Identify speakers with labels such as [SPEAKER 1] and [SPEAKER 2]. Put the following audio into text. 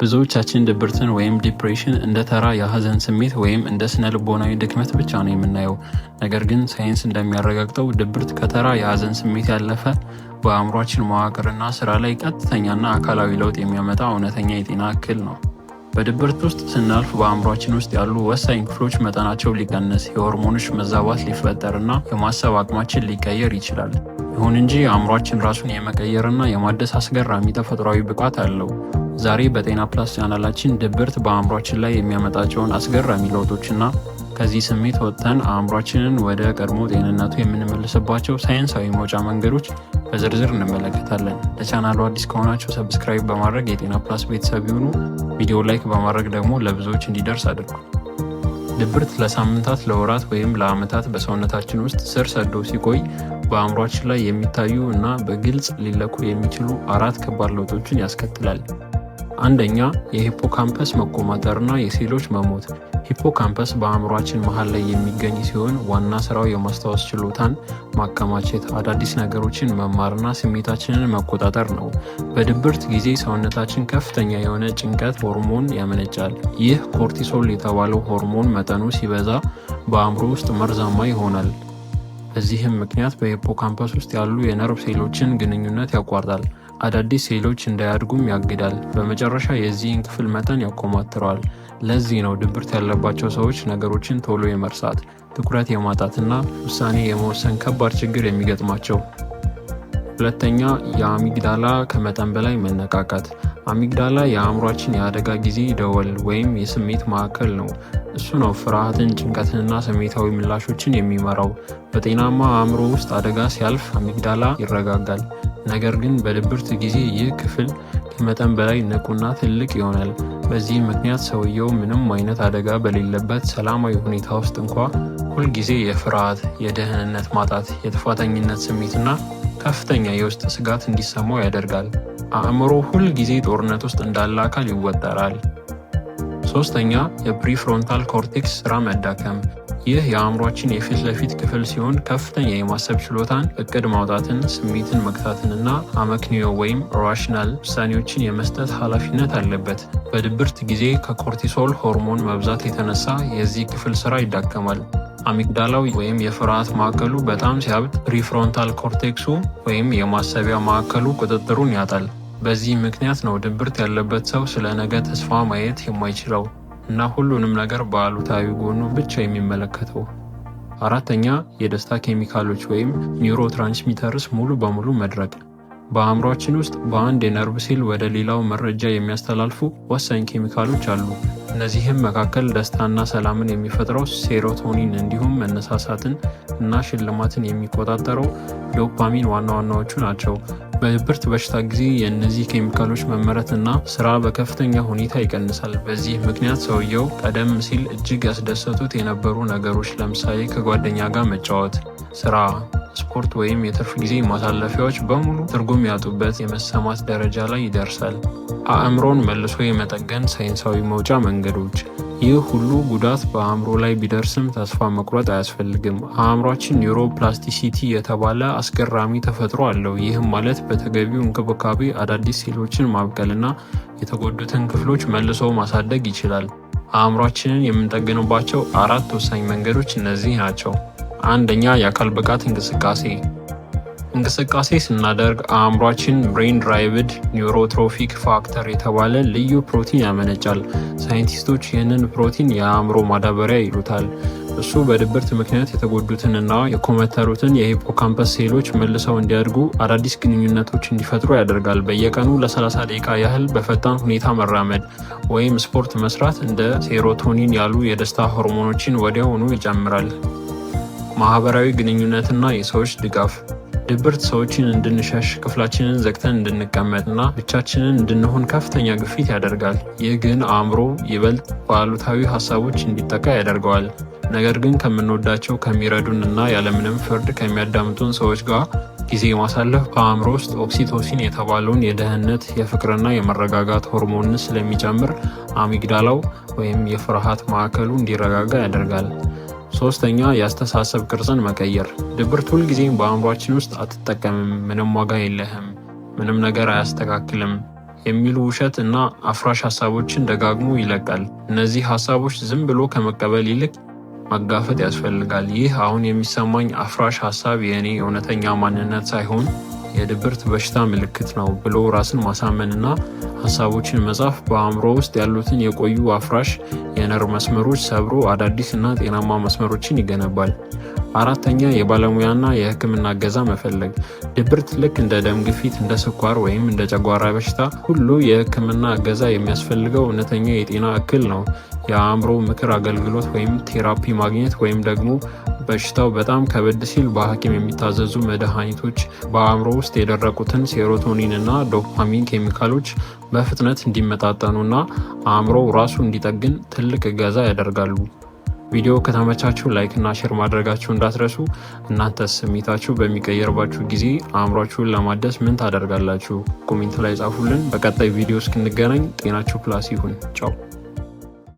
[SPEAKER 1] ብዙዎቻችን ድብርትን ወይም depression እንደ ተራ የሀዘን ስሜት ወይም እንደ ስነ ልቦናዊ ድክመት ብቻ ነው የምናየው። ነገር ግን ሳይንስ እንደሚያረጋግጠው ድብርት ከተራ የሀዘን ስሜት ያለፈ፣ በአእምሯችን መዋቅርና ስራ ላይ ቀጥተኛና አካላዊ ለውጥ የሚያመጣ እውነተኛ የጤና እክል ነው። በድብርት ውስጥ ስናልፍ በአእምሯችን ውስጥ ያሉ ወሳኝ ክፍሎች መጠናቸው ሊቀንስ፣ የሆርሞኖች መዛባት ሊፈጠርና የማሰብ አቅማችን ሊቀየር ይችላል። ይሁን እንጂ አእምሯችን ራሱን የመቀየርና የማደስ አስገራሚ ተፈጥሯዊ ብቃት አለው። ዛሬ በጤና ፕላስ ቻናላችን ድብርት በአእምሯችን ላይ የሚያመጣቸውን አስገራሚ ለውጦችና ከዚህ ስሜት ወጥተን አእምሯችንን ወደ ቀድሞ ጤንነቱ የምንመልስባቸው ሳይንሳዊ መውጫ መንገዶች በዝርዝር እንመለከታለን። ለቻናሉ አዲስ ከሆናችሁ subscribe በማድረግ የጤና ፕላስ ቤተሰብ ይሁኑ። ቪዲዮ like በማድረግ ደግሞ ለብዙዎች እንዲደርስ አድርጉ። ድብርት ለሳምንታት፣ ለወራት ወይም ለዓመታት በሰውነታችን ውስጥ ስር ሰዶ ሲቆይ በአእምሯችን ላይ የሚታዩ እና በግልጽ ሊለኩ የሚችሉ አራት ከባድ ለውጦችን ያስከትላል። አንደኛ፣ የ hippocampus መኮማተርና የሴሎች መሞት። Hippocampus በአእምሯችን መሃል ላይ የሚገኝ ሲሆን ዋና ስራው የማስታወስ ችሎታን ማከማቸት፣ አዳዲስ ነገሮችን መማርና ስሜታችንን መቆጣጠር ነው። በድብርት ጊዜ ሰውነታችን ከፍተኛ የሆነ ጭንቀት ሆርሞን ያመነጫል። ይህ cortisol የተባለው ሆርሞን መጠኑ ሲበዛ በአእምሮ ውስጥ መርዛማ ይሆናል። በዚህም ምክንያት በ hippocampus ውስጥ ያሉ የነርቭ ሴሎችን ግንኙነት ያቋርጣል። አዳዲስ ሴሎች እንዳያድጉም ያግዳል። በመጨረሻ የዚህን ክፍል መጠን ያኮማትረዋል። ለዚህ ነው ድብርት ያለባቸው ሰዎች ነገሮችን ቶሎ የመርሳት፣ ትኩረት የማጣትና ውሳኔ የመወሰን ከባድ ችግር የሚገጥማቸው። ሁለተኛ፣ የ amygdala ከመጠን በላይ መነቃቃት። Amygdala የአእምሯችን የአደጋ ጊዜ ደወል ወይም የስሜት ማዕከል ነው። እሱ ነው ፍርሃትን፣ ጭንቀትንና ስሜታዊ ምላሾችን የሚመራው። በጤናማ አእምሮ ውስጥ አደጋ ሲያልፍ amygdala ይረጋጋል። ነገር ግን በድብርት ጊዜ ይህ ክፍል ከመጠን በላይ ንቁና ትልቅ ይሆናል። በዚህ ምክንያት ሰውየው ምንም አይነት አደጋ በሌለበት ሰላማዊ ሁኔታ ውስጥ እንኳ ሁልጊዜ የፍርሃት፣ የደህንነት ማጣት፣ የጥፋተኝነት ስሜትና ከፍተኛ የውስጥ ስጋት እንዲሰማው ያደርጋል። አእምሮ ሁል ጊዜ ጦርነት ውስጥ እንዳለ አካል ይወጠራል። ሶስተኛ፣ የ prefrontal cortex ስራ መዳከም። ይህ የአእምሯችን የፊት ለፊት ክፍል ሲሆን ከፍተኛ የማሰብ ችሎታን፣ እቅድ ማውጣትን፣ ስሜትን መግታትንና አመክንዮ ወይም rational ውሳኔዎችን የመስጠት ኃላፊነት አለበት። በድብርት ጊዜ ከ cortisol ሆርሞን መብዛት የተነሳ የዚህ ክፍል ስራ ይዳከማል። Amygdala ው ወይም የፍርሃት ማዕከሉ በጣም ሲያብጥ prefrontal cortex ኡ ወይም የማሰቢያ ማዕከሉ ቁጥጥሩን ያጣል። በዚህ ምክንያት ነው ድብርት ያለበት ሰው ስለ ነገ ተስፋ ማየት የማይችለው እና ሁሉንም ነገር በአሉታዊ ጎኑ ብቻ የሚመለከተው። አራተኛ፣ የደስታ ኬሚካሎች ወይም neurotransmitters ሙሉ በሙሉ መድረቅ። በአእምሯችን ውስጥ በአንድ የነርቭ ሴል ወደ ሌላው መረጃ የሚያስተላልፉ ወሳኝ ኬሚካሎች አሉ። እነዚህም መካከል ደስታና ሰላምን የሚፈጥረው serotonin እንዲሁም መነሳሳትን እና ሽልማትን የሚቆጣጠረው ዶፓሚን ዋና ዋናዎቹ ናቸው። በድብርት በሽታ ጊዜ የእነዚህ ኬሚካሎች መመረት እና ስራ በከፍተኛ ሁኔታ ይቀንሳል። በዚህ ምክንያት ሰውየው ቀደም ሲል እጅግ ያስደሰቱት የነበሩ ነገሮች፣ ለምሳሌ ከጓደኛ ጋር መጫወት፣ ስራ፣ ስፖርት ወይም የትርፍ ጊዜ ማሳለፊያዎች በሙሉ ትርጉም ያጡበት የመሰማት ደረጃ ላይ ይደርሳል። አእምሮን መልሶ የመጠገን ሳይንሳዊ መውጫ መንገዶች። ይህ ሁሉ ጉዳት በአእምሮ ላይ ቢደርስም ተስፋ መቁረጥ አያስፈልግም። አእምሯችን neuroplasticity የተባለ አስገራሚ ተፈጥሮ አለው። ይህም ማለት በተገቢው እንክብካቤ አዳዲስ ሴሎችን ማብቀልና የተጎዱትን ክፍሎች መልሶ ማሳደግ ይችላል። አእምሯችንን የምንጠግንባቸው አራት ወሳኝ መንገዶች እነዚህ ናቸው። አንደኛ፣ የአካል ብቃት እንቅስቃሴ። እንቅስቃሴ ስናደርግ አእምሯችን brain derived neurotrophic factor የተባለ ልዩ ፕሮቲን ያመነጫል። ሳይንቲስቶች ይህንን ፕሮቲን የአእምሮ ማዳበሪያ ይሉታል። እሱ በድብርት ምክንያት የተጎዱትንና የኮመተሩትን የ hippocampus ሴሎች መልሰው እንዲያድጉ፣ አዳዲስ ግንኙነቶች እንዲፈጥሩ ያደርጋል። በየቀኑ ለ30 ደቂቃ ያህል በፈጣን ሁኔታ መራመድ ወይም ስፖርት መስራት እንደ serotonin ያሉ የደስታ ሆርሞኖችን ወዲያውኑ ይጨምራል። ማህበራዊ ግንኙነትና የሰዎች ድጋፍ። ድብርት ሰዎችን እንድንሸሽ፣ ክፍላችንን ዘግተን እንድንቀመጥና ብቻችንን እንድንሆን ከፍተኛ ግፊት ያደርጋል። ይህ ግን አእምሮ ይበልጥ በአሉታዊ ሀሳቦች እንዲጠቃ ያደርገዋል። ነገር ግን ከምንወዳቸው፣ ከሚረዱን እና ያለምንም ፍርድ ከሚያዳምጡን ሰዎች ጋር ጊዜ ማሳለፍ በአእምሮ ውስጥ oxytocin የተባለውን የደህንነት፣ የፍቅርና የመረጋጋት ሆርሞን ስለሚጨምር amygdala ው ወይም የፍርሃት ማዕከሉ እንዲረጋጋ ያደርጋል። ሶስተኛ፣ የአስተሳሰብ ቅርጽን መቀየር። ድብርት ሁልጊዜም በአእምሯችን ውስጥ አትጠቀምም፣ ምንም ዋጋ የለህም፣ ምንም ነገር አያስተካክልም የሚሉ ውሸት እና አፍራሽ ሀሳቦችን ደጋግሞ ይለቃል። እነዚህ ሀሳቦች ዝም ብሎ ከመቀበል ይልቅ መጋፈጥ ያስፈልጋል። ይህ አሁን የሚሰማኝ አፍራሽ ሀሳብ የእኔ እውነተኛ ማንነት ሳይሆን የድብርት በሽታ ምልክት ነው ብሎ ራስን ማሳመንና ሀሳቦችን መጻፍ በአእምሮ ውስጥ ያሉትን የቆዩ አፍራሽ የነርቭ መስመሮች ሰብሮ አዳዲስ እና ጤናማ መስመሮችን ይገነባል። አራተኛ፣ የባለሙያና የሕክምና እገዛ መፈለግ። ድብርት ልክ እንደ ደም ግፊት፣ እንደ ስኳር ወይም እንደ ጨጓራ በሽታ ሁሉ የሕክምና እገዛ የሚያስፈልገው እውነተኛ የጤና እክል ነው። የአእምሮ ምክር አገልግሎት ወይም therapy ማግኘት ወይም ደግሞ በሽታው በጣም ከበድ ሲል በሐኪም የሚታዘዙ መድኃኒቶች በአእምሮ ውስጥ የደረቁትን serotonin እና ዶፓሚን ኬሚካሎች በፍጥነት እንዲመጣጠኑና አእምሮው ራሱ እንዲጠግን ትልቅ እገዛ ያደርጋሉ። ቪዲዮ ከተመቻችሁ like እና share ማድረጋችሁ እንዳትረሱ። እናንተስ ስሜታችሁ በሚቀየርባችሁ ጊዜ አእምሯችሁን ለማደስ ምን ታደርጋላችሁ? Comment ላይ ጻፉልን። በቀጣይ ቪዲዮ እስክንገናኝ ጤናችሁ plus ይሁን። ቻው።